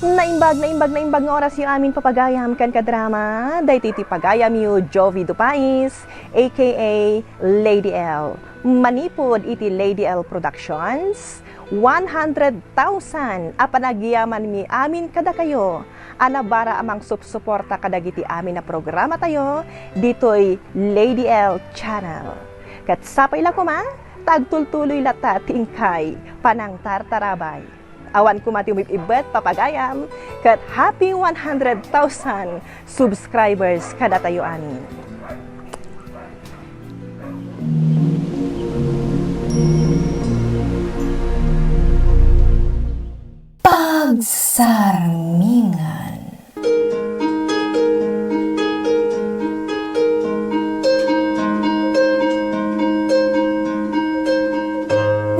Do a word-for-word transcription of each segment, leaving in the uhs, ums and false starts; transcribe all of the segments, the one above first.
Naimbag, naimbag, naimbag nga orasyo amin, papagayam ken kadrama. Daytoy ti pagayamyo, Jovi Dupais, A K A Lady L. Manipud iti Lady L Productions, one hundred thousand a panagyamanmi amin kadakayo a nabara a mangsupsuporta kadagiti amin a programatayo ditoy Lady L Channel. Ket sapay la koma, ta agtultuloy latta ti inkay panangtartarabay. Awan koma ti umib-ibbet, papagayam, ket happy one hundred thousand subscribers kadatayo amin. Pagsarmingan.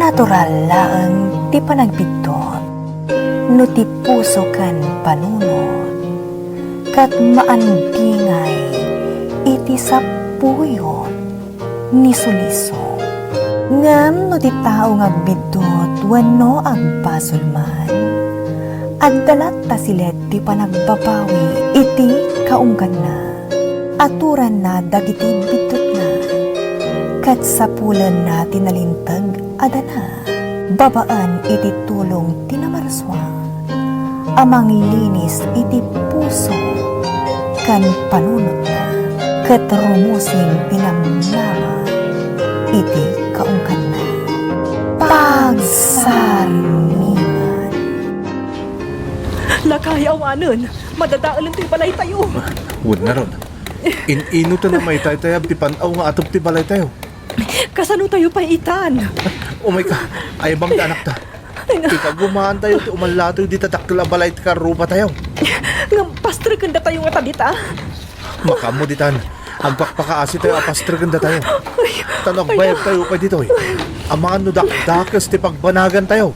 Natural laeng ti panagbiddut no ti puso ken panunot, ket maandingay iti sapuyot ni suliso. Ngem no ti tao nga agbiddut wenno agbasol man, adda latta silet ti panagbabawi iti kaungganna. Aturanna dagiti biddutna, ket sapulenna ti nalinteg a dana babaen iti tulong ti Namarsua a manglinis iti puso ken panunotna, ket rumusing ti namnama iti kaungganna. Pagsarmingan. Lakay, awanen, madadaelen ti balaytayo. Wen ngarud, in-ino ta namaytaytayab ti pan-aw nga atop ti balaytayo? Kasano tayo pay itan? Umayka, aybang ta, anakta. Ay, na- Ikagumaantayo ti umallatoy dita dakkel a balay ti karrubatayo. Ngem pastrekendatayo ngata dita. Makaammo ditan, agpakpakaasitayo a pastrekendatayo. Ay, ta no ay, na- agbayagtayo pay ditoy, amangan no dakdakes ti pagbanagantayo.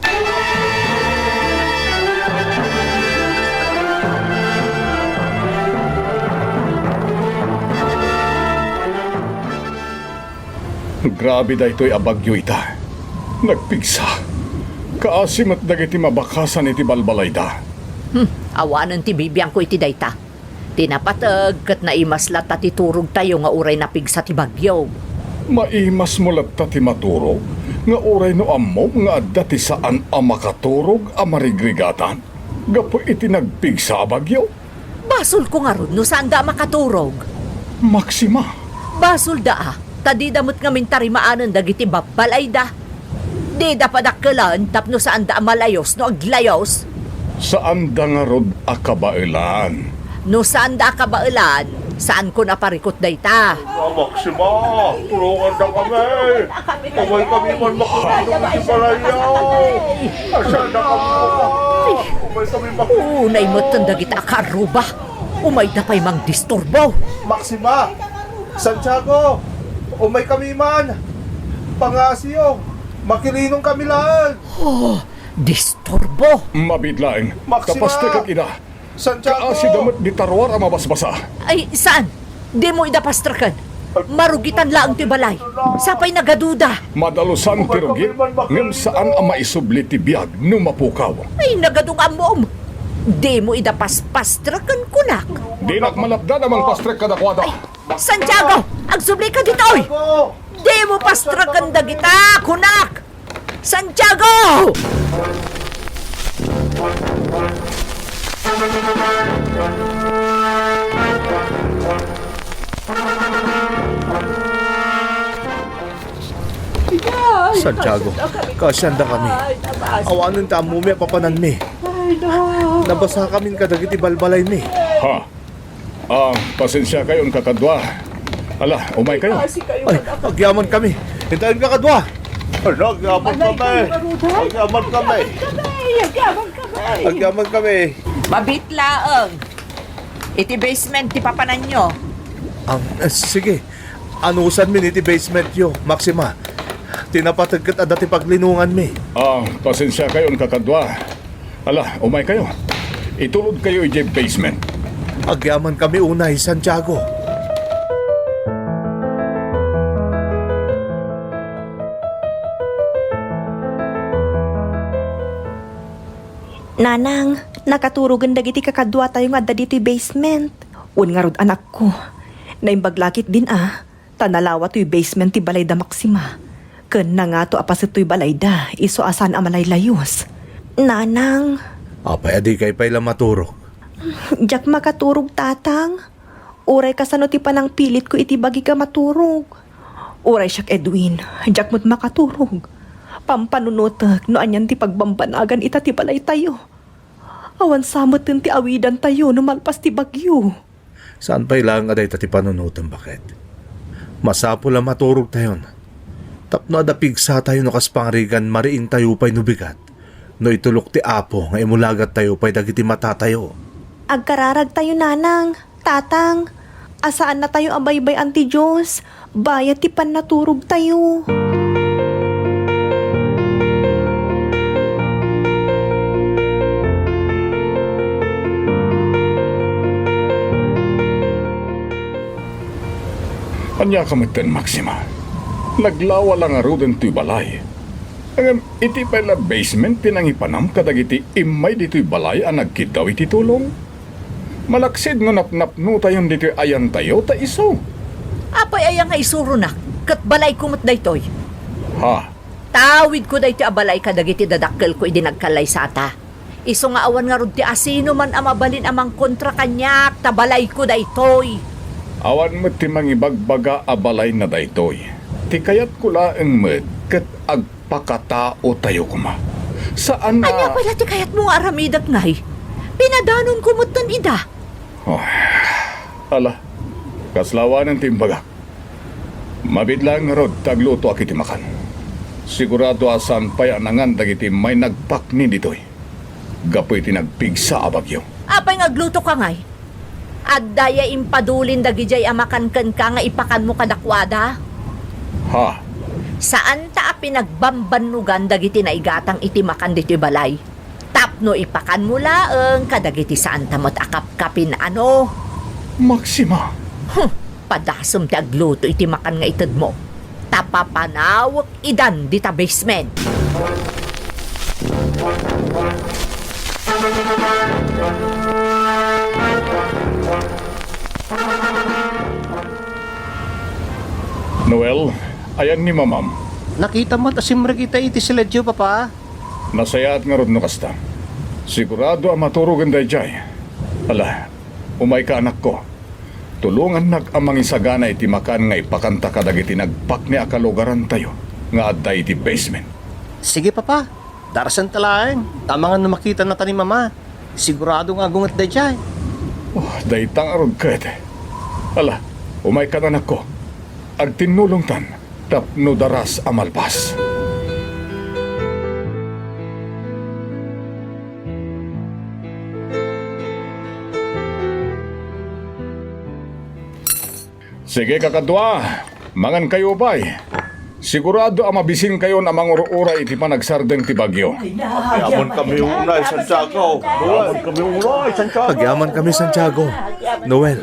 Grabe daytoy a bagyo ita. Nagpigsa. Kaasi met dagiti mabakasan iti balbalayda. Hmm, awanen ti bibiangko iti dayta. Ti napateg ket naimas latta ti turogtayo nga uray napigsa ti bagyo. Maimasmo latta ti maturog nga uray no ammom nga adda ti saan a makaturog a marigrigatan gapu iti nagpigsa a bagyo? Basolko ngarud no saanda a makaturog. Maxima. Basolda a, ta dida met ngamin tarimaanen dagiti babbalayda. Dida padakkelen tapno saanda a malayos no aglayos. Saanda ngarud a kabaelan. No saanda a kabaelan, saankon a parikut dayta. Ah, Maxima, tulongandakami. Umaykami man makilino iti balayyo. Asaanakami. Umaykami makilino. Unay metten dagita a kaarruba. Umayda pay mangdisturbo. Maxima, Santiago, umaykami man. Pangaasiyo, makilinongkami laeng. Oh, disturbo. Mabiit laeng. Maxima. Tapastek ida. Santiago! Kaasida met dita ruar a mabasbasa. Ay, saan? Dimo ida pastreken. Marugitan laeng ti balay. Sapay nagaduda. Madalusan ti rugit, ngem saan a maisubli ti biag no mapukaw. Ay, nagadu nga ammom. Dimo ida paspastreken, kunak. Dinak malapdan a mangpastrek kadakuada. Ay, Santiago! Agsublika ditoy! Dimo pastreken dagita, kunak! Santiago! Santiago, kaasiandakami. Awanen ta ammomi a papananmi. Nabasakamin kadagiti balbalaymi. Ha? Ah, pasensiakayon, kakadua. Ala, umaykayo. Ay, agyamankami. Intayon, kakadua. Ala, agyamankami. Agyamankami. Agyamankami. Agyamankami. Mabiit laeng. Iti basement ti papananyo. Ah, eh, sige. Anusanmin iti basementyo, Maxima. Ti napateg ket adda ti paglinonganmi. Ah, pasensiakayon, kakadua. Ala, umaykayo. Itulodkayo idiay basement. Agyamankami unay, Santiago. Nanang, nakaturogen dagiti kakaduatayo nga adda ditoy basement. Wen ngarud, anakko, naimbag la ketdin a, ta nalawa toy basement ti balay da Maxima. Ken nangato a paset toy balayda, isu a saan a malaylayus. Nanang. Apay a dikay pay la maturog? Diak makaturog, Tatang. Uray kasano ti panangpilitko iti bagik a maturog. Uray siak, Edwin, diak met makaturog. Pampanunotek no anian ti pagbambanagan ita ti balaytayo. Awan sa metten ti awidantayo no malpas ti bagyo. Saan pay laeng a dayta ti panunotem, baket. Masapul a maturogtayon tapno adda pigsatayo no kas pangarigan mariingtayo pay no bigat, no itulok ti Apo nga imulagattayo pay dagiti matatayo. Agkararagtayo, Nanang. Tatang, a saannatayo a baybay-an ti Dios bayat ti pannaturogtayo. Ania ka metten, Maxima? Naglawa la ngaruden toy balay. Ngem iti pay la basement ti nangipanam kadagiti immay ditoy balay a nagkiddaw iti tulong? Malaksid no napnapnotayon ditoy ayantayo ta isu. Apay aya nga isuronak? Ket balayko met daytoy. Ha? Tawidko daytoy a balay kadagiti dadakkelko idi nagkallaysata. Isu nga awan ngarud ti asinoman a mabalin a mangkontra kaniak, ta balayko daytoy. Awan met ti mangibagbaga a balayna daytoy. Ti kayatko laeng met ket ag- pakataotayo koma. Saan a Ania pay la ti kayatmo nga aramidek, ngay? Pinadanonko metten ida. Oh, ala, kasla awanen ti imbagak. Mabiit laeng ngarud ti aglutoak iti makan. Sigurado a saan pay a nangan dagiti may nagpakni ditoy gapu iti nagpigsa a bagyo. Apay nga aglutoka, ngay? Adda ya impadulin dagidiay a makan kenka nga ipakanmo kadakuada? Ha? Saanta a pinagbambannogan dagiti naigatang iti makan ditoy balay tapno ipakanmo laeng kadagiti saanta met a kapkapin, ano? Maxima! Huh! Padasem ti agluto iti makan nga itedmo. Ta papanawek idan dita basement. Noel, ayan ni Mamam? Nakita met a simrek ita iti siledyo, Papa. Nasayaat ngarud no kasta. Sigurado a maturogen daydiay. Ala, umayka, anakko. Tulongannak a mangisagana iti makan nga ipakanta kadagiti nagpakni a kalugarantayo nga adda iti basement. Sige, Papa. Darasenta laeng. Ta amangan no makitanata ni Mama. Sigurado nga agunget daydiay. Oh, dayta ngarud ket. Ala, umaykan, anakko. Agtinnulongtan tapno daras a malpas. Sige, kakadua, mangankayo pay. Sigurado a mabisinkayon a mangur-uray iti panagsardeng ti bagyo. Agyamankami unay, Santiago. Agyamankami unay, Santiago. Agyamankami, Santiago. Noel,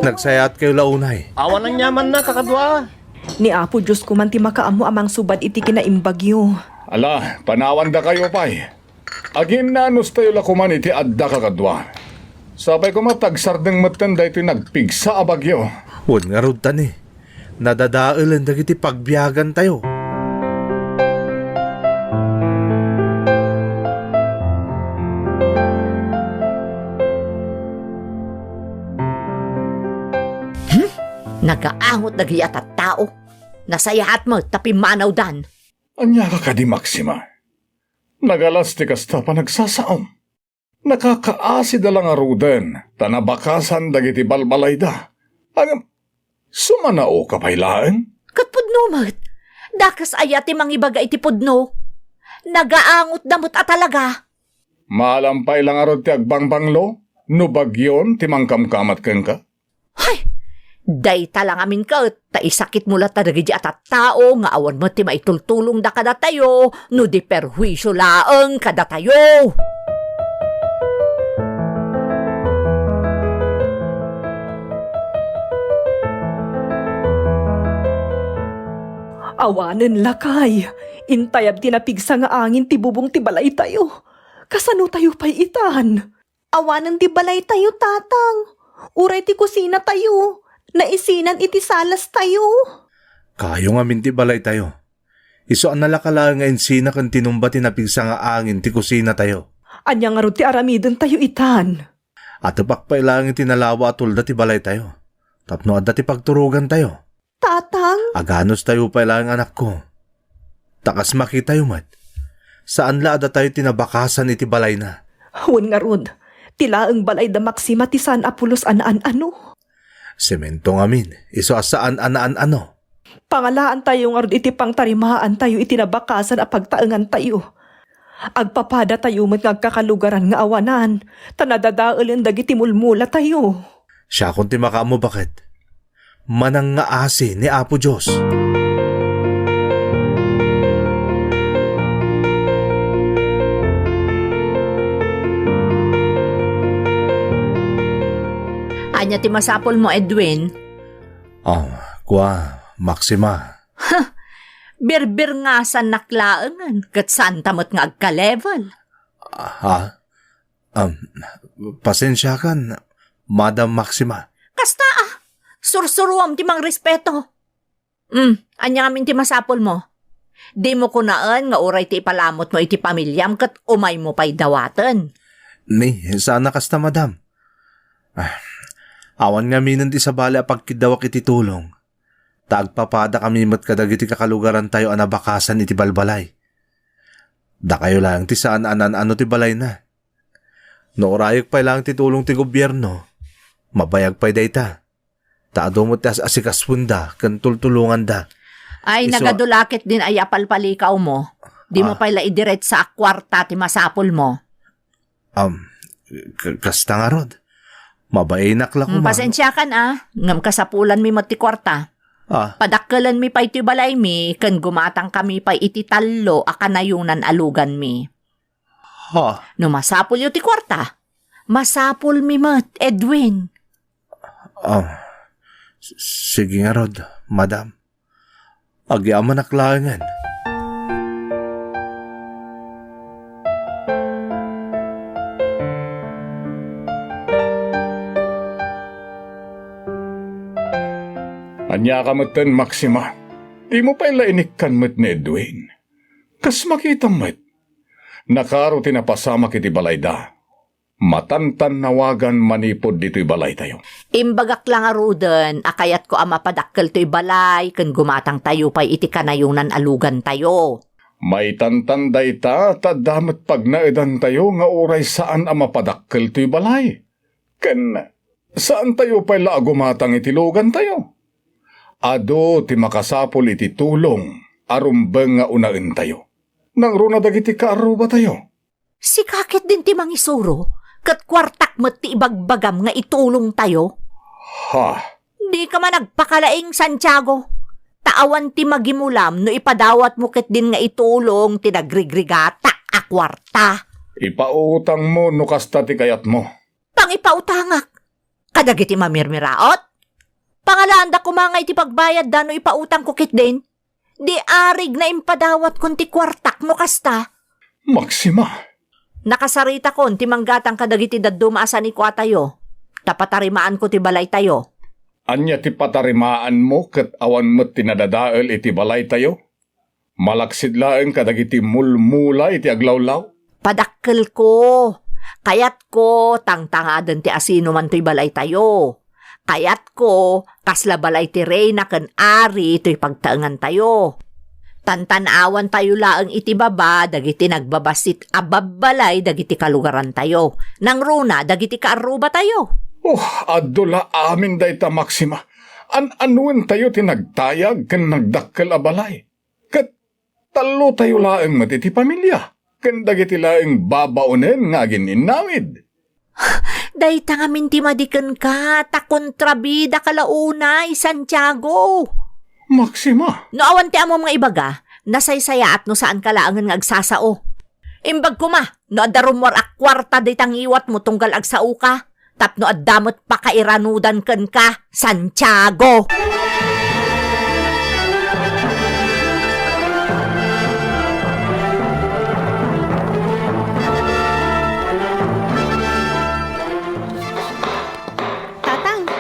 nagsayaatkayo la unay. Awan aniamanna, kakadua. Ni Apo Dios koman ti makaammo a mangsubad iti kinaimbagyo. Ala, panawandakayo pay. Aginnanustayo la koman iti adda, kakadua. Sapay koma ta agsardeng metten daytoy nagpigsa a bagyo. Wen ngarud ta ni, nadadaelen dagiti pagbiagantayo. Hmm? Nagaangot dagiti a tattao. Nasayaat met ta pimmanawdan. Ania ka kadi, Maxima? Nagalas ti kasta a panagsasaom. Nakakaasida la ngaruden ta nabakasan dagiti balbalayda. Ngem, sumanaoka pay laeng? Ket pudno met. Dakes aya ti mangibaga iti pudno? Nagaangotda met a talaga. Maalam pay la ngarud ti agbangbanglo no bagyon ti mangkamkamat kenka? Hay! Dayta la ngamin ket ta isakitmo latta dagidi a tattao nga awan met ti maitultulongda kadatayo no di perhuisio laeng kadatayo. Awanen, lakay, intayab ti napigsa nga angin ti bubong ti balaytayo. Kasano tayo pay itan? Awanen ti balaytayo, Tatang. Uray ti kusinatayo, naisinan iti salastayo. Kayo ngamin ti balaytayo. Isu a nalaka laeng nga insina ken tinumba ti napigsa nga angin ti kusinatayo. Ania ngarud ti aramidentayo itan? Atepak pay laeng iti nalawa a tulda ti balaytayo, tapno adda ti pagturogantayo. Tatang? Aganustayo pay laeng, anakko. Ta kas makitayo met, saan la a datayo ti nabakasan iti balayna. Wen ngarud, ti laeng balay da Maxima ti saan a pulos a naan-ano. Semento ngamin, isu a saan a naan-ano. Pangalaantayo ngarud iti pangtarimaantayo iti nabakasan a pagtaengantayo. Agpapadatayo met nga agkakalugaran nga awanan, ta nadadaelen dagiti mulmulatayo. Siakon ti makaammo, baket. Manangngaasi ni Apo Dios. Ania ti masapulmo, Edwin? Ah, kua, Maxima. Huh, birbirngasannak laengen, ket saanta met nga agka-level. Ah, ha? Um, pasensiakan, Madam Maxima. Kasta, ah, sursuruam ti mangrespeto. Hmm, ania ngamin ti masapulmo? Dimo kunaen nga uray ti ipalamutmo iti pamiliam ket umaymo pay dawaten. Ni, saan a kasta, Madam. Ah, awan ngaminen ti sabali a pagkiddawak iti tulong. Ta agpapadakami met kadagiti kakalugarantayo a nabakasan iti balbalay. Dakayo laeng ti saan a naan-ano ti balayna. No urayek pay laeng ti tulong ti gobierno, mabayag pay dayta. Ta adu met ti as-asikasuenda ken tultulonganda. Ay, isu a- nagadu la ketdin aya a palpalikawmo. Dimo Ah. pay la idiretsa a kuarta ti masapulmo. Um, k-, kasta ngarud. Mabainak la Hmm, koma. Pasensiakan, ah. Ngem kasapulanmi met ti kuarta. Ah. Padakkelenmi pay toy balaymi ken gumatangkami pay iti tallo a kanayonan a luganmi. Ha? No masapulyo ti kuarta, masapulmi met, Edwin. Ah, s-, sige ngarud, Madam. Agyamanak laengen. Ania ka metten, Maxima? Dimo pay la inikkan met ni Edwin. Kas makitam met, nakaro ti napasamak iti balayda. Matantannawagan manipud ditoy balaytayo. Imbagak la ngaruden a kayatko a mapadakkel toy balay ken gumatangtayo pay iti kanayonan a lugantayo. Maitantan dayta ta adda met pagnaedantayo nga uray saan a mapadakkel toy balay. Ken saantayo pay la a gumatang iti lugantayo. Adu ti makasapul iti tulong a rumbeng nga unaentayo. Nangruna dagiti kaarrubatayo. Sika ketdin ti mangisuro, ket kuartak met ti ibagbagam nga itulongtayo? Ha? Dika man agpakalaing, Santiago. Ta awan ti magimulam no ipadawatmo ketdin nga itulong ti nagrigrigatak a kuarta. Ipautangmo no kasta ti kayatmo. Pangipautangak kadagiti mamirmiraot? Pangalaanda koma nga iti pagbayadda no ipautangko ketdin? Di arig na impadawatkon ti kuartak no kasta. Maxima! Nakasaritakon ti manggatang kadagiti dadduma a sanikuatayo, ta patarimaanko ti balaytayo. Ania ti patarimaanmo ket awan met ti nadadael iti balaytayo? Malaksid laeng kadagiti mulmula iti aglawlaw? Padakkelko. Kayatko, tangtangaden ti asinoman toy balaytayo. Kayatko, kasla balay ti reyna ken ari toy pagtaengantayo. Tantanawantayo laeng iti baba dagiti nagbabassit a babbalay dagiti kalugarantayo. Nangruna dagiti kaarrubatayo. Oh, adu la amin dayta, Maxima. An-anuentayo ti nagtayag ken nagdakkel a balay. Ket tallotayo laeng met iti pamilia, ken dagiti laeng babaonen nga agin-innawid. Dayta ngamin ti madi kenka, ta kontrabidaka la unay, Santiago. Maxima! No awan ti ammom nga ibaga, nasaysayaat no saanka laengen nga agsasao. Imbag koma, no adda rummuar a kuarta dayta ngiwatmo tunggal agsaoka, tapno adda met pakairanudan kenka, Santiago!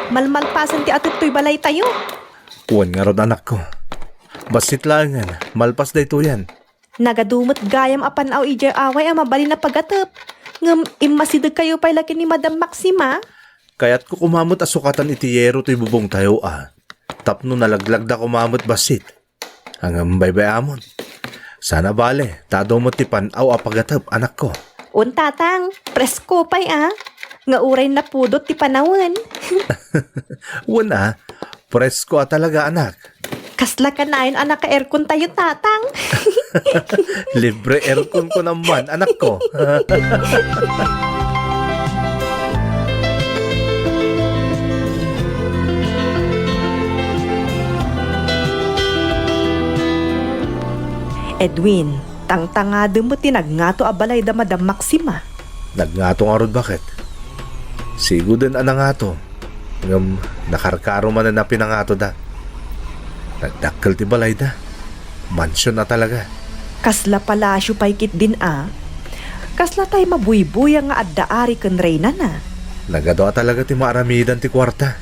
Malmalpasen ti atep toy balaytayo. Wen ngarud, anakko. Bassit laengen, malpas daytoyen. Nagadu met gayam a pan-aw idiay away a mabalin a pagatep. Ngem immasidegkayo pay la ken ni Madam Maxima? Kayatko koma met a sukatan iti yero toy bubongtayo a. Tapno nalaglagda koma met bassit. Ngem baybay-amon. Saan a bale, ta adu met ti pan-aw a pagatep, anakko. Wen, Tatang, presko pay a. Nga uray napudot ti panawen. Wen a, presko a talaga, anak. Kasla kanayon a naka-aircon tayo, Tatang. Libre aircon ko naman, anakko. Edwin, tangtangadem met ti nagngato a balay da Madam Maxima. Nagngato ngarud, baket? Sigoden a nangato, ngem nakarkaro manen a pinangatoda. Nagdakkel ti balayda. Mansion a talaga. Kasla palasio pay ketdin a. Kasla tay mabuybuyang nga adda ari ken reynana. Nagadu a talaga ti maaramidan ti kuarta.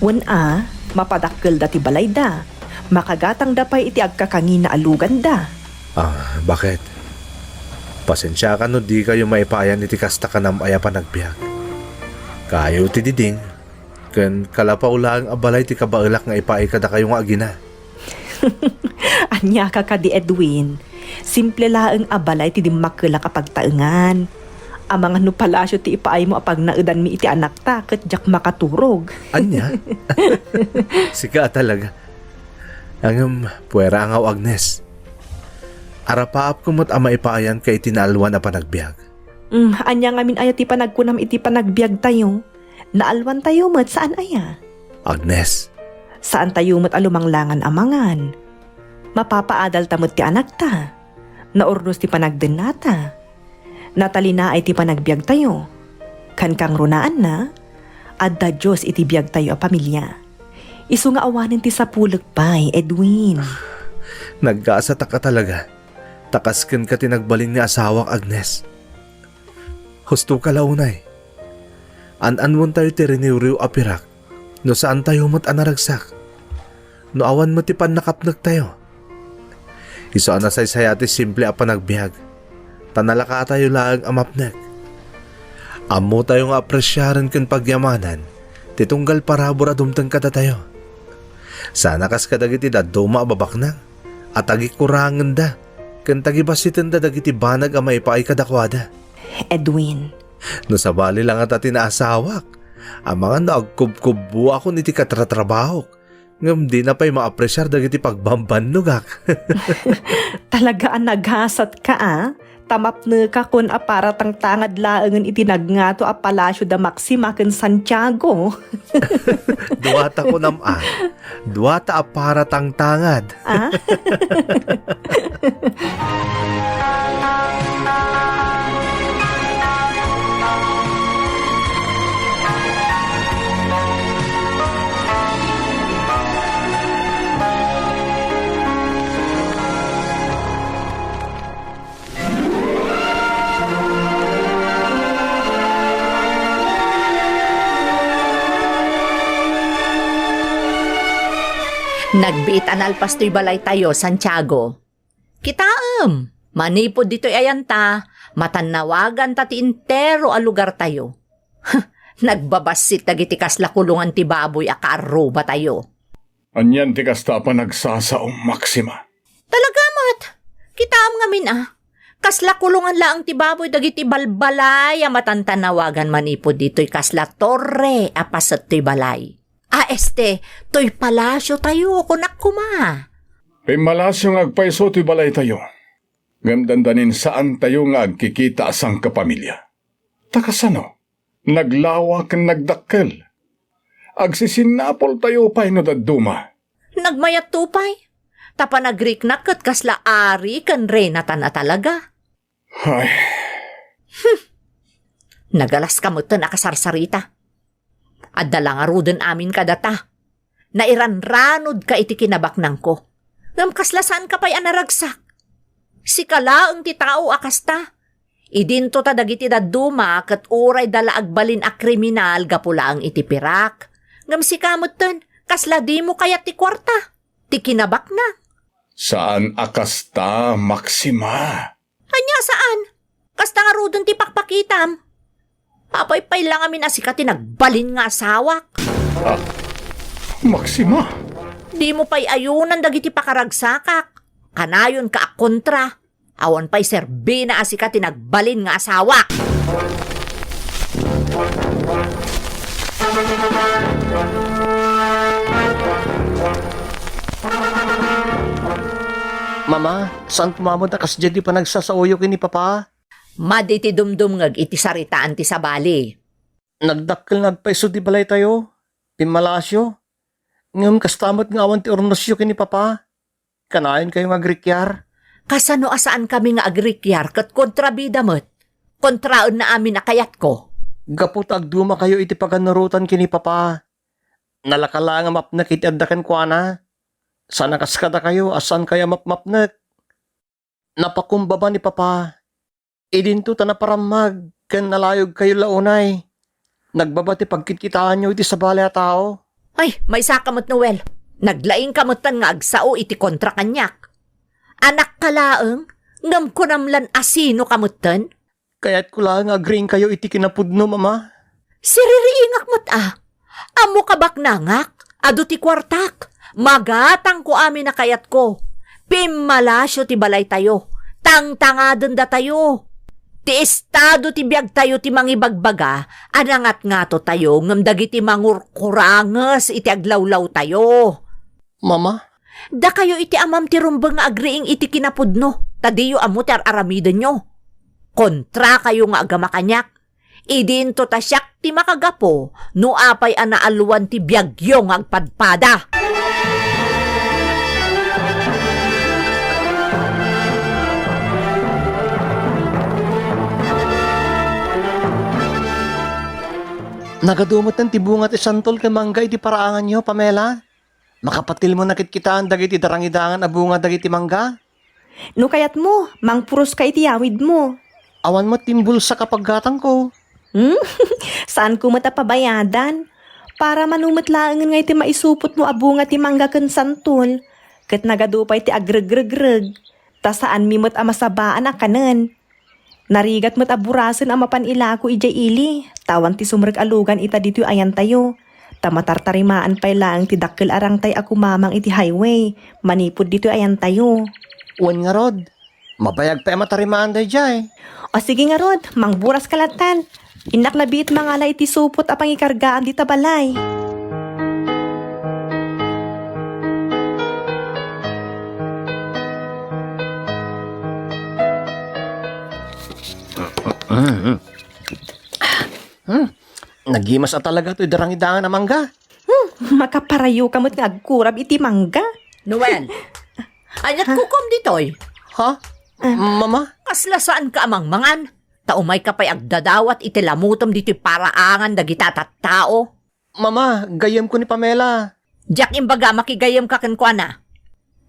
Wen a, mapadakkelda ti balayda. Makagatangda pay iti agkakangina a luganda. Ah, baket? Pasensiakan no dikayo maipayan iti kasta kanam-ay a panagbiag. Kayo ti diding, ken kalapaw laeng a balay ti kabaelak nga ipaay kadakayo nga agina. Ania ka kadi, Edwin? Simple laeng a balay ti dimmakkelak a pagtaengan. Amangan no palasio ti ipaaymo a pagnaedanmi iti anakta, ket diak makaturog. Ania? Sika a talaga. Ngem, puera a ngaw, Agnes. Arapaapko met a maipaayanka iti naalwan a panagbiag. Mm, ania ngamin aya ti panagkunam iti panagbiagtayo? Naalwantayo met, saan aya? Agnes. Saantayo met a lumanglangan a mangan. Mapapaadalta met ti anakta. Naurnos ti panagdennata. Natalinaay ti panagbiagtayo. Kankangrunaanna, adda Dios iti biagtayo a pamilia. Isu nga awanen ti sapulek pay, Edwin. Naggasatak a talaga. Ta kas kenka ti nagbalin nga asawak, Agnes. Husto ka la unay. An-anwentayo ti riniwriw a pirak no saantayo met a naragsak. No awan met ti pannakapnektayo. Isu a nasaysaya ti simple a panagbiag, ta nalakatayo laeng a mapnek. Ammotayo nga apresiaren ken pagyamanan ti tunggal parabur a dumteng kadatayo. Sana kas kadagiti dadduma a babaknang a tagikurangenda ken tagibassitenda dagiti banag a maipaay kadakuada. Edwin. No sabali la ngata ti naasawak, amangan no agkubkubbuakon iti katratrabahok, ngem dina pay maapresiar dagiti pagbambannogak. Talaga a nagasatka a, ta mapnekakon a para tangtangad laengen iti nagngato a palasio da Maxima ken Santiago. Duata kunam a, duata a para tangtangad. Ah? Nagbiit a nalpas toy balaytayo, Santiago. Kitaem, manipud ditoy ayanta, matannawaganta ti entero a lugartayo. Nagbabassit dagiti kasla kulongan ti baboy a kaarrubatayo. Anian ti kasta a panagsasao, Maxima? Talaga met. Kitaem ngamin a. Kasla kulongan laeng ti baboy dagiti balbalay a matantannawagan manipud ditoy kasla torre a paset toy balay. A este, toy palasio tayo, kunak koma. Pimmalasio nga agpayso toy balaytayo. Ngem dandanin saantayo nga agkikita a sangkapamilya. Ta kasano? Naglawa ken nagdakkel. Agsisinnapultayo pay no dadduma. Nagmayatto pay. Ta panagriknak ket kasla ari ken reynatan a talaga. Ay. Hmm. Nagalas ka metten a kasarsarita. Adda la ngaruden amin kadata. Nairanranodka iti kinabaknangko. Ngem kasla saanka pay a naragsak. Sika laeng ti tao a kasta. Idinto ta dagiti dadduma ket uray da la agbalin a kriminal gapu laeng iti pirak. Ngem sika metten, kasla dimo kayat ti kuarta, ti kinabaknang. Saan a kasta, Maxima. Ania saan? Kasta ngaruden ti pakpakitam. Apay pay la ngamin a sika ti nagbalin nga asawak. Ah, Maxima. Dimo pay ayunan dagiti pakaragsakak. Kanayonka a kontra. Awan pay serbina a sika ti nagbalin nga asawak. Mama, saan pumamot a kasdiay ti panagsasaoyo ken ni Papa? Madi ti dumdumngeg iti saritaan ti sabali. Nagdakkel nga agpayso ti balaytayo, pimmalasyo. Ngem kasta met nga awan ti urnosyo ken ni Papa. Kanayonkayo nga agrikiar? Kasano a saankami nga agrikiar ket kontrabida met? Kontraenna amin a kayatko. Gapu ta agdumakayo iti paganurotan ken ni Papa. Nalaka laeng a mapnek iti adda kenkuana. Saan a kas kadakayo a saankayo a mapmapnek. Napakumbaba ni Papa. Idinto ta naparammag ken nalayogkayo la unay. Nagbaba ti pagkitkitaanyo iti sabali a tao. Ay, maysaka met, Noel. Naglaingka metten nga agsao iti kontra kaniak. Anakka laeng, ngem kunam lan a sinoka metten? Kayatko laeng nga agriingkayo iti kinapudno, Mama. Siririingak met a. Ammoka baknangak, adu ti kuartak. Magatangko amin a kayatko. Pimmalasyo ti balaytayo. Tangtangaden datayo. Ti estado ti biagtayo ti mangibagbaga a nangatngato tayo ngem dagiti mangurkuranges iti aglawlawtayo. Mama? Dakayo iti amam ti rumbeng nga agriing iti kinapudno, ta diyo ammo ti ar-aramidenyo. Kontrakayo nga agama kaniak. Idinto ta siak ti makagapu no apay a naalwan ti biagyo nga agpadpada. Nagadu metten ti bunga ti santol ken mangga iti paraanganyo, Pamela? Makapatilmo nakitkitaan dagiti darangidangan a bunga dagiti mangga? No kayatmo, mangpuroska iti yawidmo. Awan met ti imbulsak a paggatangko. Hmm? Saanko met a pabayadan. Para mano met laengen nga iti maisupotmo a bunga ti mangga ken santol, ket nagadu pay ti agregregreg, ta saanmi met a masabaan a kanen. Narigat met a burasen a mapan ilako idiay ili, ta awan ti sumrek a lugan ita ditoy ayantayo. Ta matartarimaan pay laeng ti dakkel a rangtay a kumamang iti highway manipud ditoy ayantayo. Wen ngarud, mabayag pay a matarimaan daydiay. O sige ngarud, mangburas ka lattan. Innak labiit mangala iti supot a pangikargaan dita balay. Hmm, nagimas a talaga toy darangidangan a mangga. Hmm, makaparayo ka met nga agkurab iti mangga. Noel, aniat kukuam ditoy? Ha? Ah. Mama? Kasla saanka a mangmangan? Ta umayka pay agdadawat iti lamutem ditoy paraangan dagiti a tattao. Mama, gayyemko ni Pamela. Diak imbaga a makigayyemka kenkuana.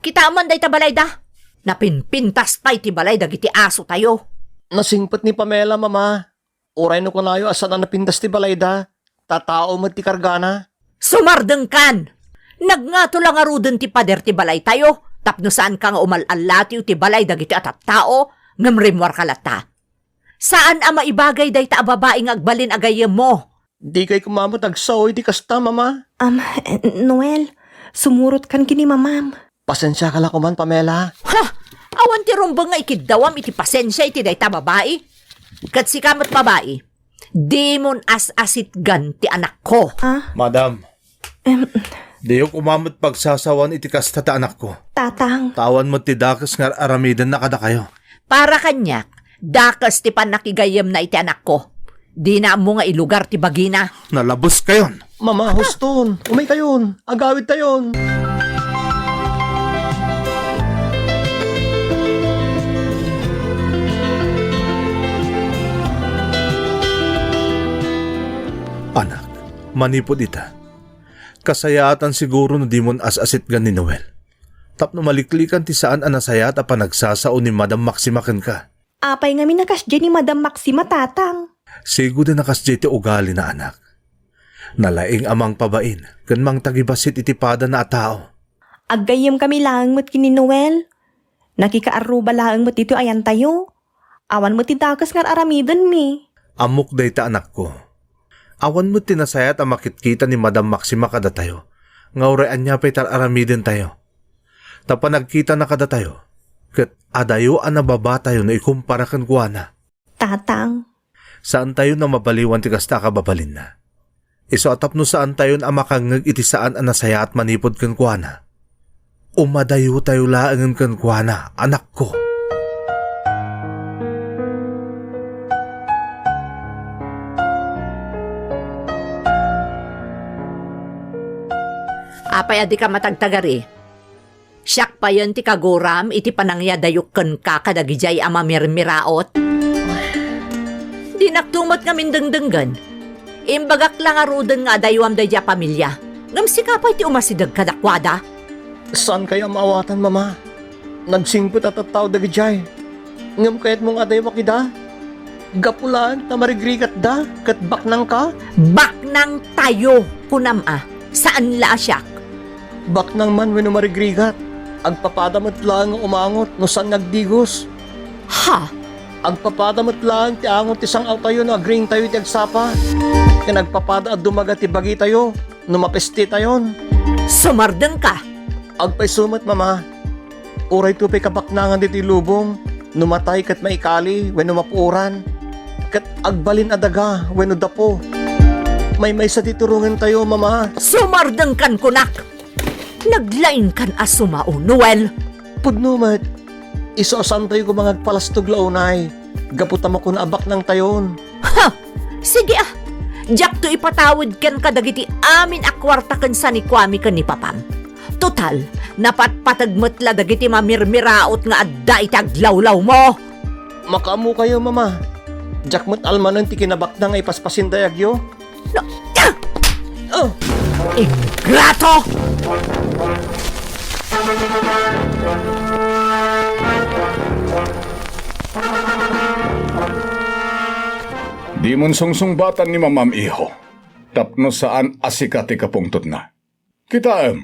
Kitaem man dayta balayda. Napinpintas pay ti balay dagiti asotayo. Nasingpet ni Pamela, Mama. Uray no kunayo a saan a napintas ti balayda, ta tao met ti kargana. Sumardengkan! Nagngato la ngaruden ti pader ti balaytayo tapno saanka nga umal-allatiw ti balay dagiti a tattao ngem rimmuarka latta. Saan a maibagay dayta a babai nga agbalin a gayyemmo. Dikay koma met agsao iti kasta, Mama. Am, Noel, sumurotkan ken ni Mamam. Pasensiaka la koman, Pamela. Ha! Awan ti rumbeng nga ikiddawam iti pasensia iti dayta babai. Ket sika met babai, dimon as-asitgan ti anakko. Ah? Madam, Em, diyo koma met pagsasawan iti kasta ti anakko. Tatang. Ta awan met ti dakes nga ar-aramidenna kadakayo. Para kaniak, dakes ti pannakigayyemna iti anakko. Dina ammo nga ilugar ti bagina. Nalabeskayon. Mama, huston. Umaykayon. Agawidtayon. Anak, manipud ita, kasayaatan siguro no dimon as-asitgan ni Noel. Tapno maliklikan ti saan a nasayaat a panagsasao ni Madam Maxima kenka. Apay ngamin a kasdiay ni Madam Maxima, Tatang? Sigud a nakasdiay ti ugalina, anak. Nalaing a mangpabain ken mangtagibassit iti padana a tao. Aggayyemkami laeng met ken ni Noel. Nakikaarruba laeng met ditoy ayantayo. Awan met ti dakes nga ar-aramidenmi. Ammok dayta, anakko. Awan met ti nasayaat a makitkita ni Madam Maxima kadatayo, nga uray ania pay ti ar-aramidentayo. Ta panagkitana kadatayo, ket adayo a nababatayo no ikumpara kenkuana. Tatang. Saantayon a mabaliwan ti kasta a kababalinna. Isu a tapno saantayon a makangngeg iti saan a nasayaat manipud kenkuana, umadayotayo laengen kenkuana, anakko. Apay a dika matagtagari? Siak payen ti kaguram iti panangyadayok kenka kadagidiay a mamirmiraot. Dinakto met ngamin dengdenggen. Imbagak la ngaruden nga adayuam daydiay a pamilia, ngem sika pay ti umasideg kadakuada. Saankayo a maawatan, Mama. Nagsingpet a tattao dagidiay. Ngem kayatmo nga adayuak ida? Gapu laeng ta marigrigatda ket baknangka? Baknangtayo, kunam a. Saan la a siak. Baknang man wenno marigrigat, agpapada met laeng nga umangot no saan nga agdigos. Ha? Agpapada met laeng ti angot ti sang-awtayo no agriingtayo iti agsapa. Ken agpapada a dumaga ti bagitayo no mapestitayon. Sumardengka! Agpayso met, Mama. Urayto pay kabaknangan ditoy lubong, no matay ket maikali wenno mapuoran, ket agbalin a daga wenno dapo. Maymaysa ti turongentayo, Mama. Sumardengkan kunak! Naglaingkan a sumao, Noel! Pudno met, isu a saantayo koma nga agpalastog la unay, gapu ta makuna a baknangtayon. Ha! Sige a! Diakto ipatawid kenka dagiti amin a kuarta ken sanikuami ken ni papam. Total, napatpateg met la dagiti mamirmiraot nga adda iti aglawlawmo. Makaammokayo, Mama. Diak met almanen ti kinabaknang nga ipaspasin dayagyo. No, ah! Oh! Ingrato! Dimon sungsungbatan ni Mamam, iho, tapno saan a sika ti kapungtotna. Kitaem,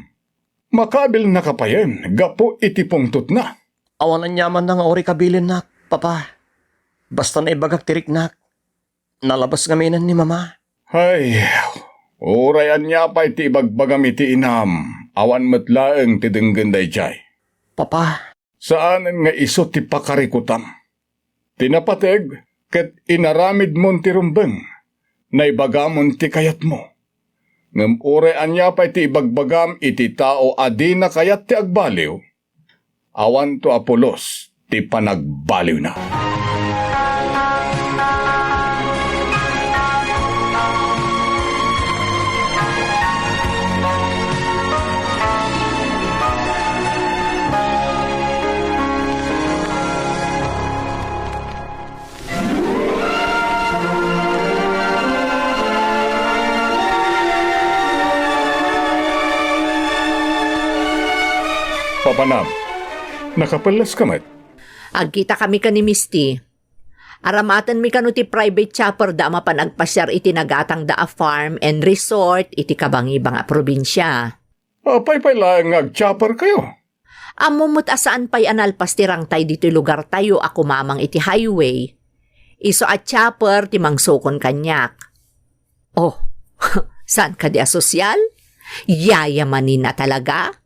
makabilnaka payen gapu iti pungtotna. Awan aniamanna nga uray kabilinnak, Papa. Basta naibagak ti riknak, nalabas ngaminen ni Mama. Hay, uray ania pay ti ibagbagam iti inam, awan met laeng ti denggen daydiay. Papa. Saanen nga isu ti pakarikutam. Ti napateg ket inaramidmon ti rumbeng, naibagamon ti kayatmo. Ngem uray ania pay ti ibagbagam iti tao a dina kayat ti agbaliw, awanto a pulos ti panagbaliwna. Papanam, nakapelleska met? Agkitakami ken ni Misty. Aramatenmi kano ti private chopper da a mapan agpasiar iti nagatangda a farm and resort iti kabangibang a probinsia. Apay pay laeng nga agchopper kayo? Ammo met a saan pay a nalpas ti rangtay ditoy lugartayo a kumamang iti highway. Isu a chopper ti mangsukon kaniak. Oh, saan kadi a sosyal? Yayamanin a talaga?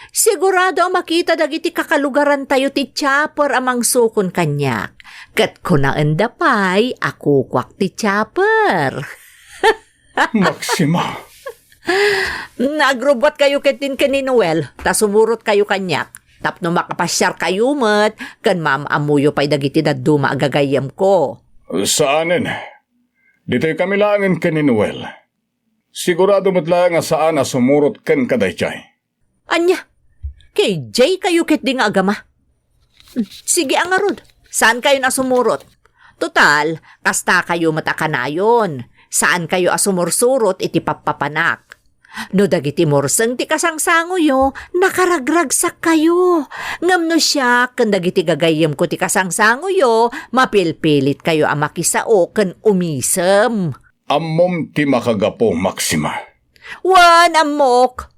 Sigurado a makita dagiti kakalugarantayo ti chopper a mangsukon kaniak. Ket kunaenda pay a kukuak ti chopper. Maxima. Nagrubbuatkayo ketdin ken ni Noel, ta sumurotkayo kaniak. Tapno makapasiarkayo met, ken maam-ammoyo pay dagiti dadduma a gagayyemko. Saanen. Ditoy kami laengen ken ni Noel. Sigurado met laeng a saan a sumurot kenka daydiay. Ania? Kay diay kayo ketdi nga agama? Sige a ngarud, saan kayon a sumurot? Total, kasta kayo met a kanayon. Saan kayo a sumursurot iti pappapanak. No dagiti murseng ti kasangsangoyo, nakaragragsak kayo. Ngem no siak ken dagiti gagayyemko ti kasangsangoyo, mapilpilit kayo a makisao ken umisem. Ammom ti makagapu, Maxima. Wen, ammok.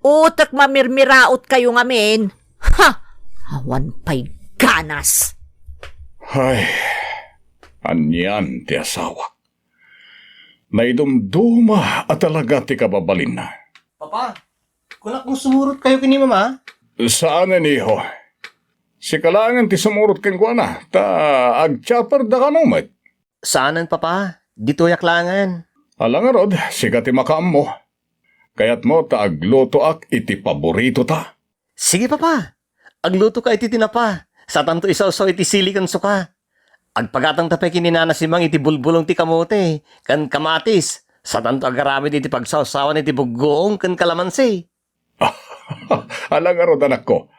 Utek mamirmiraot kayo ngamin. Ha! Awan pay ganas. Ay, anian ti asawak. Naidumduma a talaga ti kababalinna. Papa, kunak nga sumurot kayo ken ni Mama? Saanen, iho. Sika laengen ti sumurot kenkuana, ta agtiaperda kano met. Saanen, Papa. Ditoyak laengen. Ala ngarud, sika ti makaammo. Kayatmo ta aglutoak iti paboritota? Sige, Papa. Aglutoka iti tinapa. Satanto isawsaw iti sili ken suka. Agpagatangta pay ken ni Nana Simang iti bulbulong ti kamote ken kamatis. Satanto agaramid iti pagsawsawan iti buggoong ken kalamansi. Ala ngarud, anakko,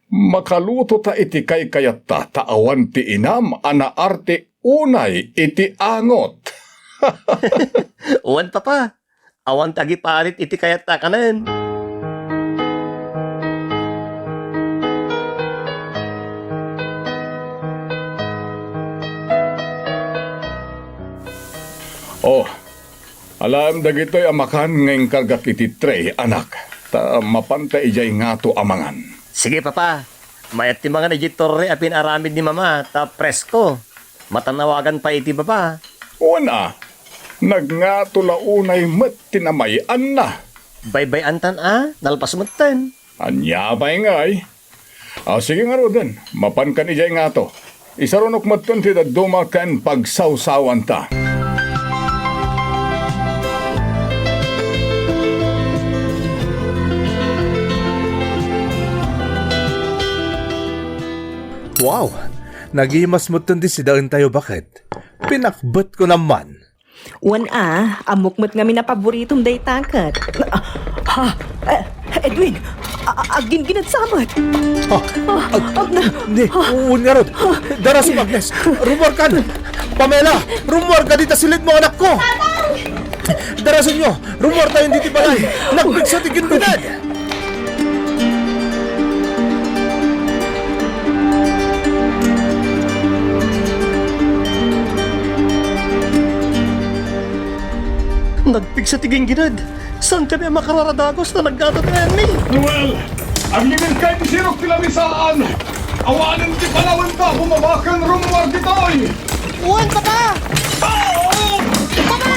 makalutota iti kaykayatta ta awan ti inam a naarte unay iti angot. Wen, Papa. Awan ti agiparit iti kayatta kanen. Oh, alaem dagitoy a makan nga inkargak iti tray, anak. Ta mapanta idiay ngato a mangan. Sige, Papa. Mayat ti mangan idiay torre a pinaramid ni Mama, ta presko. Matanawagan pay iti baba. Wen a, nagngato la unay met ti namay-anna. Baybay-antan a, nalpas metten. Ania pay ngay? Ah, sige ngaruden, mapankan idiay ngato. Isarunok metten ti dadduma ken pagsawsawanta. Wow! Nagimas metten ti sidaentayo, baket. Pinakbetko naman. Wen a, ammok met ngamin a paboritom dayta ket. Ah, ha? Eh, Edwin, a-, a-, agginggined sa met. Ah, ah, ag-, ah, ne, ah, wen ngarud. Darasem, Agnes. Rummuarkan. Pamela, rummuarka dita silitmo, anakko. Darasenyo, rummuartayon ditoy balay. Nagpigsa ti ginggined. Nagpigsa ti ginggined. Saan kami a makararadagus ta nagkatataenmi? Noel, agimin kay ti sirok ti lamisaan. Awanen ti panawenta, bumaba ken rummuar ditoy. Wen, Papa! Papa!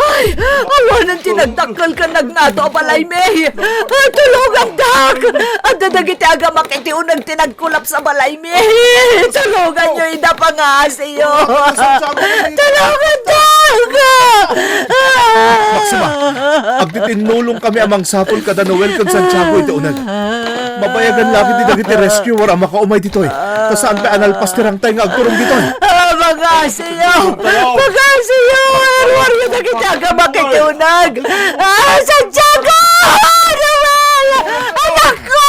Ay, awanen ti nagdakkel ken nagngato a balaymi. Ay, tulongandak! Adda dagiti agamak iti uneg ti nagkolaps a balaymi. Tulonganyo ida, pangngasiyo. Tulongandak! Maxima, agtitinnulongkami a mangsapul kada Noel ken Santiago iti uneg. Mabayagan la ket ti dagiti rescuer a makaumay ditoy. Ta saan pay a nalpas ti rangtay nga agturong ditoy. Ah, pangngasiyo! Pangngasiyo! Arwario dagiti agamak iti uneg! Ah, Santiago! Noel! Anakko!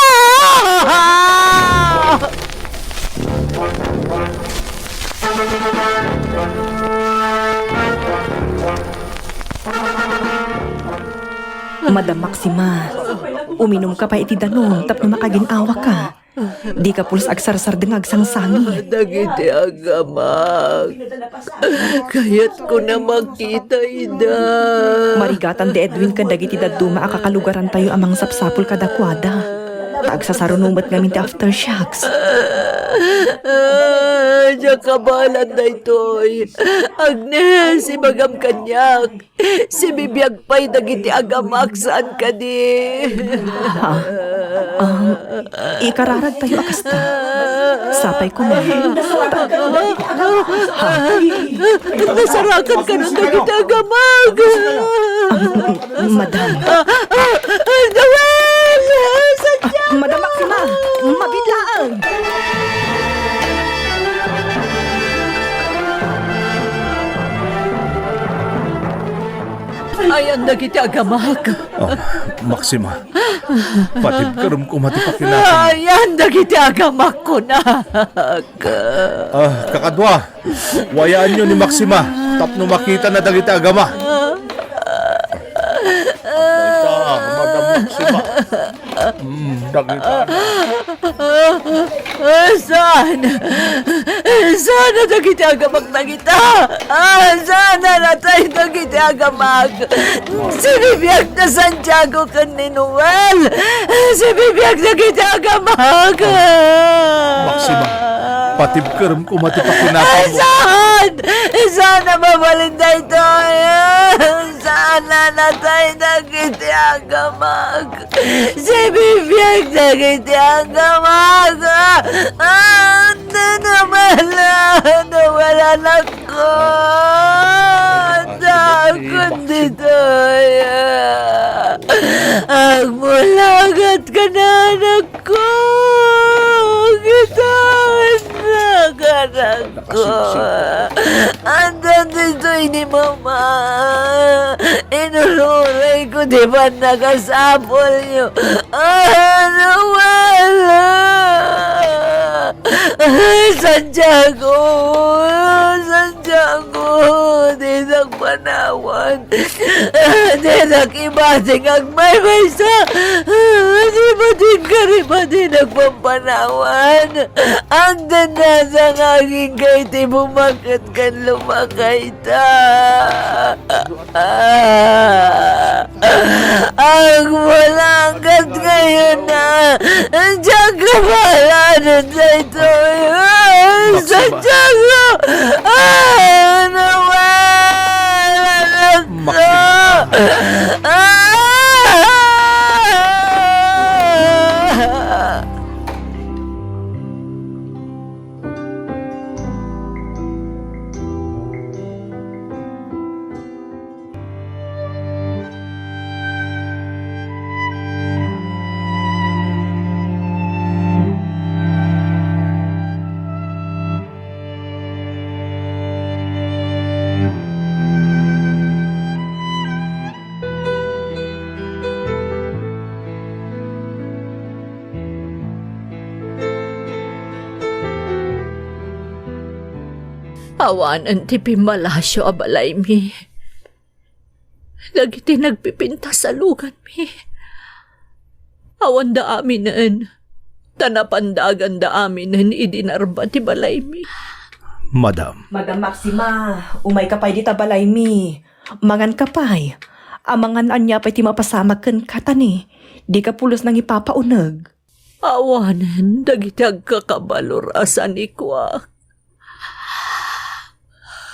Madam Maxima, uminumka pay iti danum tapno makagin-awaka. Dika pulos agsarsardeng nga agsangsangit. Dagiti agamak. Kayatko a makita ida. Marigatan da Edwin ken dagiti dadduma a kakalugarantayo a mangsapsapul kadakuada. Ta agsasaruno met ngamin ti aftershocks. Diak kabaelan daytoy. Agnes, ibagam kaniak. Sibibiag pay dagiti agamak saan kadi. Ha? Um, ikararagtayo a kasta. Sapay koma. Ha? Nasarakan kanon dagiti agamak. Um, madam. Noel! Santiago! Madam Maxima, mabiit laeng. Ayan dagiti agamak. Oh, Maxima. Patibkarem koma ti pakinakemmo. Ayan dagiti agamak, kunak. Ah, kakadua, wayaanyo ni Maxima tapno makitana dagiti agama. Siba. Mm, dagita na. Ah, saan? Saan na dagiti agamak dagita? Ah, saan na natay dagiti agamak? Sibibiag na Santiago ken ni Noel. Sibibiag dagiti agamak. Maxima, patibkerem koma ti pakinapam. Saan? Saan na mabalin daytoy? Saan na natay dagiti agamak? Sibibiag dagiti agamak. Ah, ano naman? Ano wala na ko? Dakon ditoy. Agmulagat ka na, anak ko. Kita na, anak ko. Anda ditoy ni Mama. Inururay ko di ba nakasapol niyo? Ano wala? Ay, Santiago! Santiago! Dinak panawan! Dinak ibating agmaymaysa! Di ba din ka rin ba di nagpampanawan? Agdan na sa ngaging kay ti bumaket kan lumakay ta! Ah, agmulagat ngayon na. Diyak kabalanan sa ito. Ah, Santiago! Ah, nawala na to. Ah! Awanen ti pimmalasio a balaymi. Dagiti nagpipintas a luganmi, awanda aminen, ta napandaganda aminen idi narba ti balaymi. Madam. Madam Maxima, umayka pay dita balaymi. Manganka pay. Amangan ania pay ti mapasamak kenka, ta ni, dika pulos nangipapauneg. Awanen dagiti agkakabalor a sanikuak.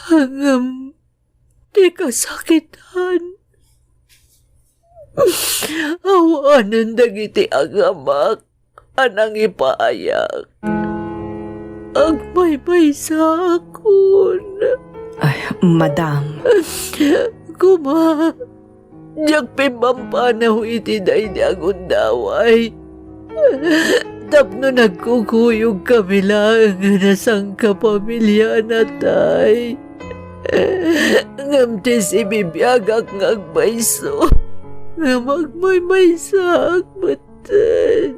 Ngem ti kasakitan, awanen dagiti agamak a nangipaayak. Agmaymaysakon. Ay, madam. Koma, diak pimmampanaw iti daydi a gundaway. Tapno nagkukuyogkami laeng a nasangkapamilia a natay. Ngem ti sibibiagak nga agmayso, ngem agmaymaysaak metten.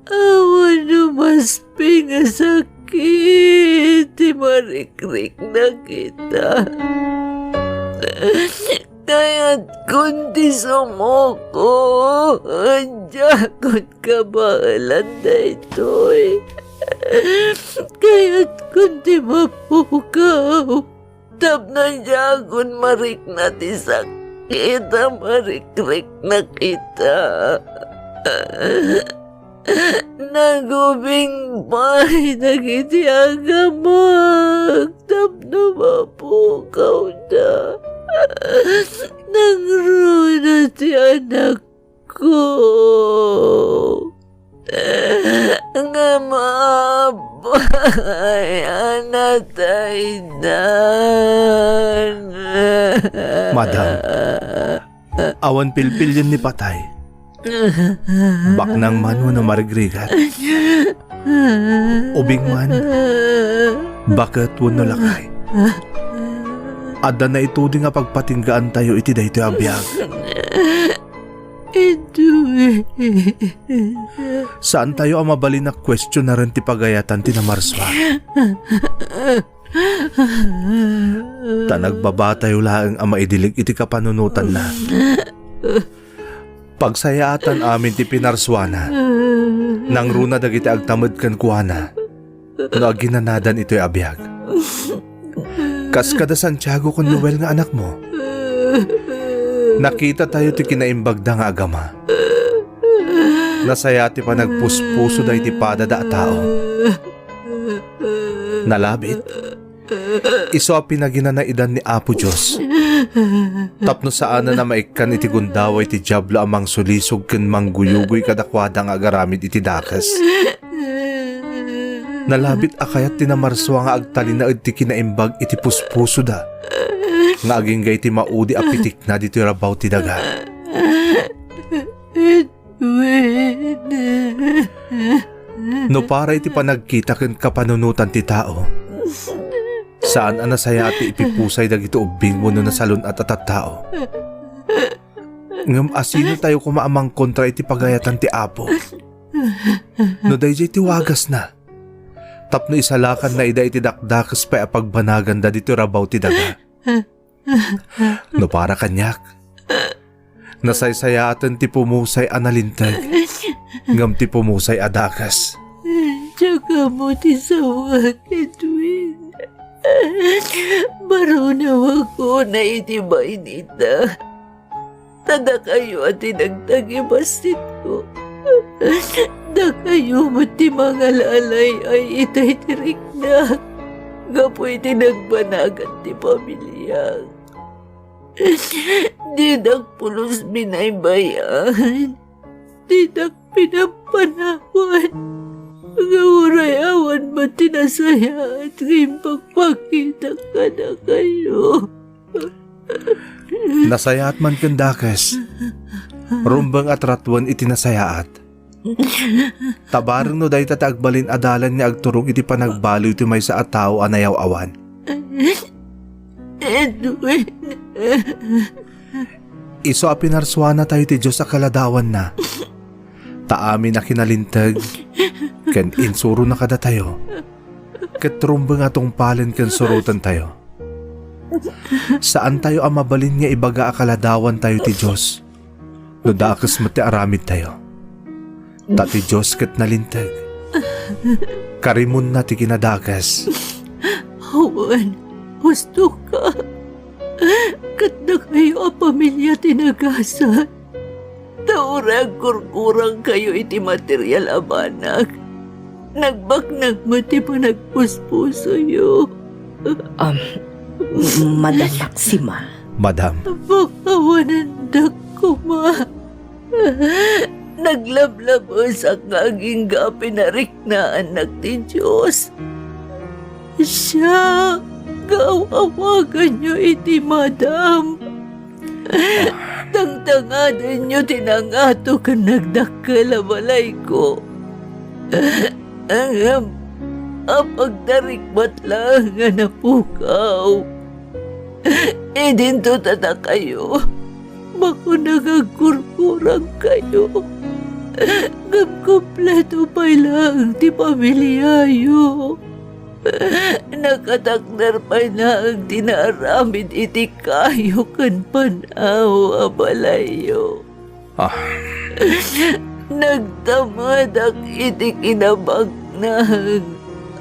Awan no masping a sakit ti marikrikna kita. Kayatkon ti sumuko. Diakon kabaelan daytoy. Kayatkon ti mapukaw. Tapno diakon marikna ti sakit a marikrikna kita. Nagubing pay dagiti agamak tapno mapukawda. Nangruna ti anakko. Nga maapay a nataydan. Madam, awan pilpilien ni patay. Baknang man wenno marigrigat. Ubing man, baket wenno lakay. Adda naituding a pagpatinggaantayo iti daytoy a biag. Iduy. Saantayo a mabalin a kuestionaren ti pagayatan ti namarsua. Ta nagbabatayo laeng a maidilig iti kapanunotanna. Pagsayaatan amin ti pinarsuana. Nangruna dagiti agtamed kenkuana no aginanadan itoy a biag. Kas kada Santiago ken Noel nga anakmo, nakitatayo ti kinaimbagda nga agama. Nasayaat ti panagpuspusoda iti padada a tao. Nalabit, isu a pinaginanaidan ni Apo Dios tapno saanen a maikkan iti gundaway ti Diablo a mangsulisog ken mangguyugoy kadakuada nga agaramid iti dakes. Nalabit a kayat ti namarsua nga agtalinaed ti kinaimbag iti puspusoda nga agingga iti maudi a pitikna ditoy rabaw ti daga. Wen. No para iti panagkita ken kapanunotan ti tao, saan a nasayaat ti ipipusay dagiti ubbing wenno nasalun-at a tattao. Ngem asino tayo koma a mangkontra iti pagayatan ti Apo? No daydiay ti wagasna, tapno isalakanna ida iti dakdakes pay a pagbanaganda ditoy rabaw ti daga. No para kaniak, nasaysayaaten ti pumusay a nalinteg, ngem ti pumusay a dakes. Diak ammo ti sawak, Edwin. Barunawak unay iti bainita. Ta dakayo a ti nagtagibastitko. Dakayo met ti mangalalay-ay itay ti riknak gapu iti nagbanagan ti pamiliak. Dinak pulos binaybay-an. Dinak pinampanawan nga uray awan met ti nasayaat nga impagpakitak kadakayo. Nasayaat man ken dakes. Rumbeng a tratuen iti nasayaat. Ta bareng no dayta ti agbalin a dalan nga agturong iti panagbaliw ti maysa a tao a nayaw-awan. Edwin. Isu a pinarsuanatayo ti Dios a kaladawanna. Ta amin a kinalinteg ken insurona kadatayo, ket rumbeng a tungpalen ken surotentayo. Saantayo a mabalin nga ibaga a kaladawantayo ti Dios no dakes met ti aramidtayo. Ta ti Dios ket nalinteg. Karimonna ti kinadakes. Awan, husto ka. Ket dakayo a pamilia ti nagasat. Ta uray agkurkurangkayo iti material a banag, nagbaknang met ti panagpuspusoyo. Um, Madam Maxima. Madam. Pakawanendak koma. Naglablabesak nga agingga a pinariknaannak ti Dios. Siak, aw-awaganyo iti madam. Tangtangadenyo ti nangato ken nagdakkel a balayko. Ngem, apagdarik met laeng a napukaw. Idinto ta dakayo, bakuna nga agkurkurangkayo, ngem kompleto pay laeng ti pamiliayo. Nakatakder pay laeng ti naaramid iti kayo ken pan-aw a balayyo. Ah. Nagtamedak iti kinabaknang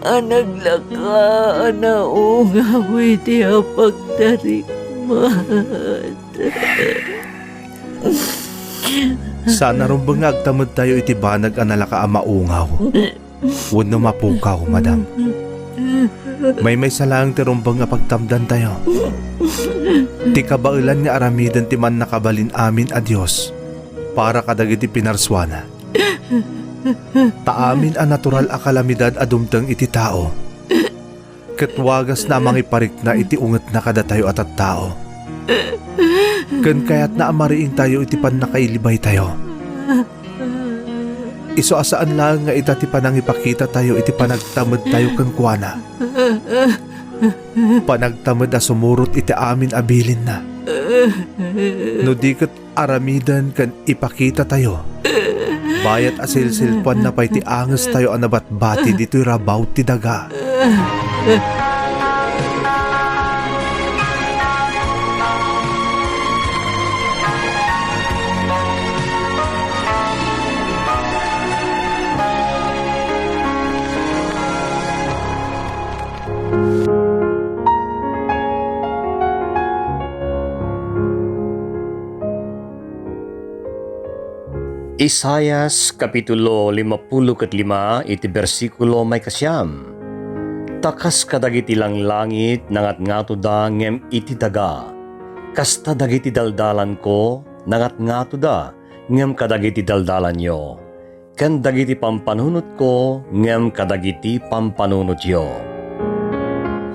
a naglaka a naungaw iti apagdarikmat. Saan a rumbeng nga agtamedtayo iti banag a nalaka a maungaw wenno mapukaw, madam. Maymaysa laeng ti rumbeng a pagtamdantayo. Ti kabaelan nga aramiden ti mannakabalin amin a Dios para kadagiti pinarsuana. Ta amin a natural a kalamidad a dumteng iti tao, ket wagasna a mangiparikna iti ungetna kadatayo a tattao. Ken kayatna a mariingtayo iti pannakailibaytayo. Isu a saan laeng nga ita ti panangipakitatayo iti panagtamedtayo kenkuana. Panagtamed a sumurot iti amin a bilinna. No di ket aramiden ken ipakitatayo, bayat a silsilpuanna pay ti angestayo a nabatbati ditoy rabaw ti daga. Isaias kapitulo limapulo ket lima iti bersikulo maikasiam. Ta kas kadagiti langlangit nangatngatoda ngem iti daga, kasta dagiti daldalanko nangatngatoda ngem kadagiti daldalanyo, ken dagiti pampanunotko ngem kadagiti pampanunotyo.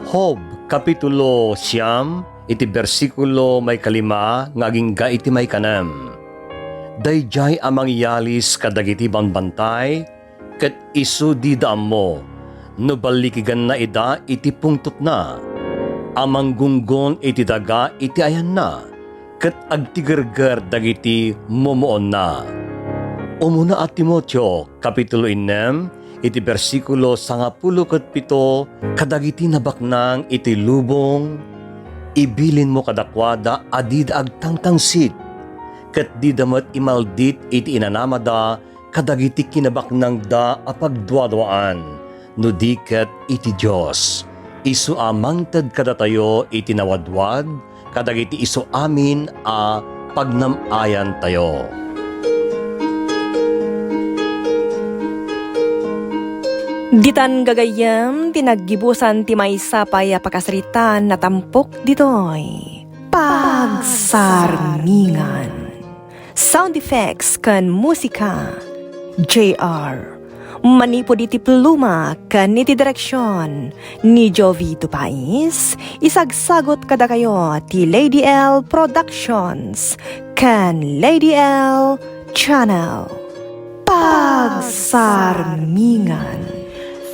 Job kapitulo siam iti bersikulo maikalima nga agingga iti maikanem. Daydiay a mangyalis kadagiti bambantay, ket isu dida ammo no ballikiganna ida iti pungtotna, a manggunggon iti daga iti ayanna, ket agtigerger dagiti momoonna. Umuna a Timoteo, kapitulo innem, iti bersikulo sangapulo ket pito, kadagiti nabaknang iti lubong, ibilinmo kadakuada a dida agtangtangsit, ket dida met imaldit iti inanamada kadagiti kinabaknangda a pagduaduaan, no di ket iti Dios. Isu a mangted kadatayo iti nawadwad kadagiti isu amin a pagnam-ayantayo. Ditan gagayyem ti naggibusan ti maysa pay a pakasaritaan a tampok ditoy Pagsarmingan. Sound effects ken musika, J R. Manipud iti pluma ken iti direksion ni Jovito Pais, isagsagut kadakayo ti Lady L Productions ken Lady L Channel. Pagsarmingan.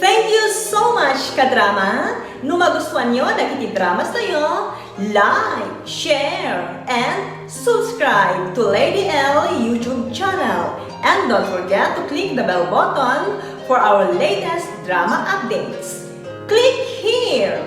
Thank you so much, kadrama. No magustuanyo dagiti dramas tayo, like, share, and subscribe to Lady L YouTube channel. And don't forget to click the bell button for our latest drama updates. Click here